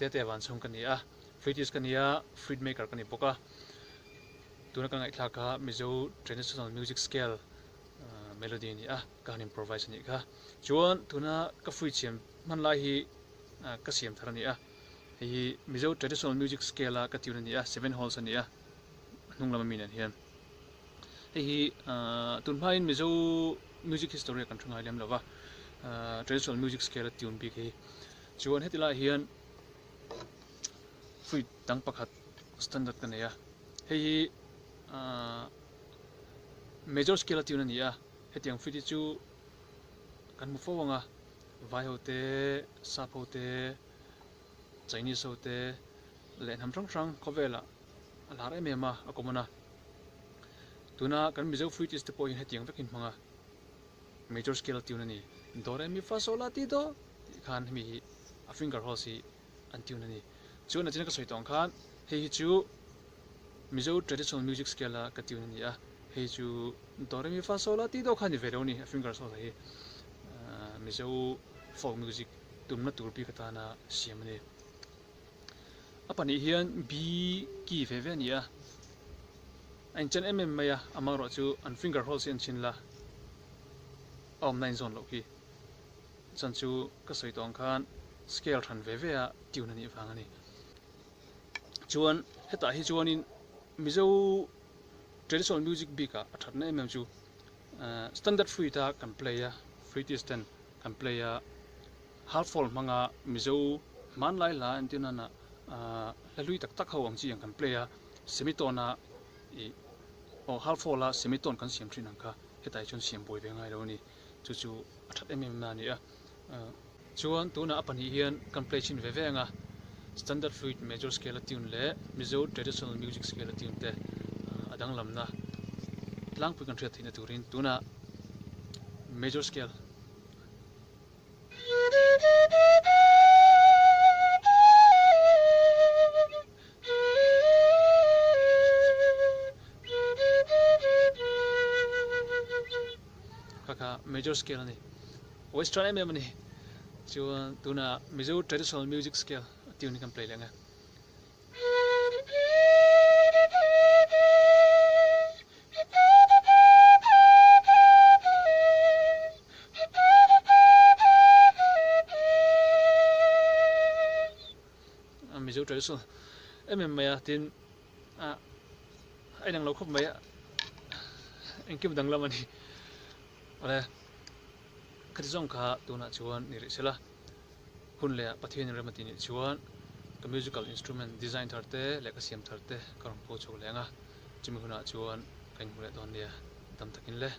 Tete Vanchhung ka ni a, Flutist ka ni a, Flute maker ka ni bawk a. Tuna ka ngaihthlak kha Mizo traditional music scale melody a ni a, ka han improvise a nih kha. Chuan tuna ka flute siam hman lai hi ka siam thar a ni a, hei hi Mizo traditional music scale a ka tune a ni a, seven holes a ni a, hnung lama mi nen hian. Hei hi tun hmain Mizo music history ah kan thu ngai lem lo va, traditional music scale a tune bik hi. Chuan heti laiah hian flute dang pakhat standard ka nei a, hei hi major scale a tune a ni a, hetiang flute hi chu kan hmu fo ang a, vai ho te, sap ho te, Chinese ho te leh hnam hrang hrang khawvelah a lar em em a, a common a. Tuna kan Mizo flutist te pawh hian hetiang vekin hmang a, major scale tune a ni. Do re mi fa sol la ti do tih khan hemi hi a finger holes hi an tune a ni. Chuan a china ka sawi tawh ang khan hei hi chu Mizo traditional music scale a ka tune a ni a, hei chu do re mi fa sol la ti do kha a ni ve lo a ni, a fingers holes hi Mizo folk music tumna tur bik atana siam a ni. A pahnih hian B key ve ve a ni a, a inchen em em mai a, amaherawh chu an finger holes hi an chhin la, a awmna inzawn loh khi. Chan chu ka sawi tawh ang khan scale hran ve ve a tune a nih vang a ni. Chuan hetah hi chuanin Mizo traditional music bikah a thatna em em chu standard flute a kan play a, flutist ten kan play a, Half fold hmanga Mizo hmanlai hla entir nana hla hlui tak tak ho ang chi ang kan play a, semitone a ih aw half fold a semitone kan siam thin ang kha hetah hi chuan siam buai ve ngai lo a ni. Chu chu a that em em na a ni a. Chuan tunah a pahnih hian kan play chhin ve ve ang a, standard flute major scale a tune leh Mizo traditional music scale a tune te a danglamna tlangpui kan hriat theihna turin tunah major scale. Kha kha major scale a ni. Western em em a ni. Chuan tunah Mizo traditional music scale a tune hi kan play leh ang e. Mizo traditional em em mai a tin a a inang lo khawp mai a engkim danglam a ni awle khati zawng kha tunah chuan ni rih sela hun leh ah Pathian in rem a tih nih chuan ka musical instrument design thar te leh ka siam thar te ka rawn pho chhuak leh ang a chumi hunah chuan ka inhmu leh dawn nia dam takin le.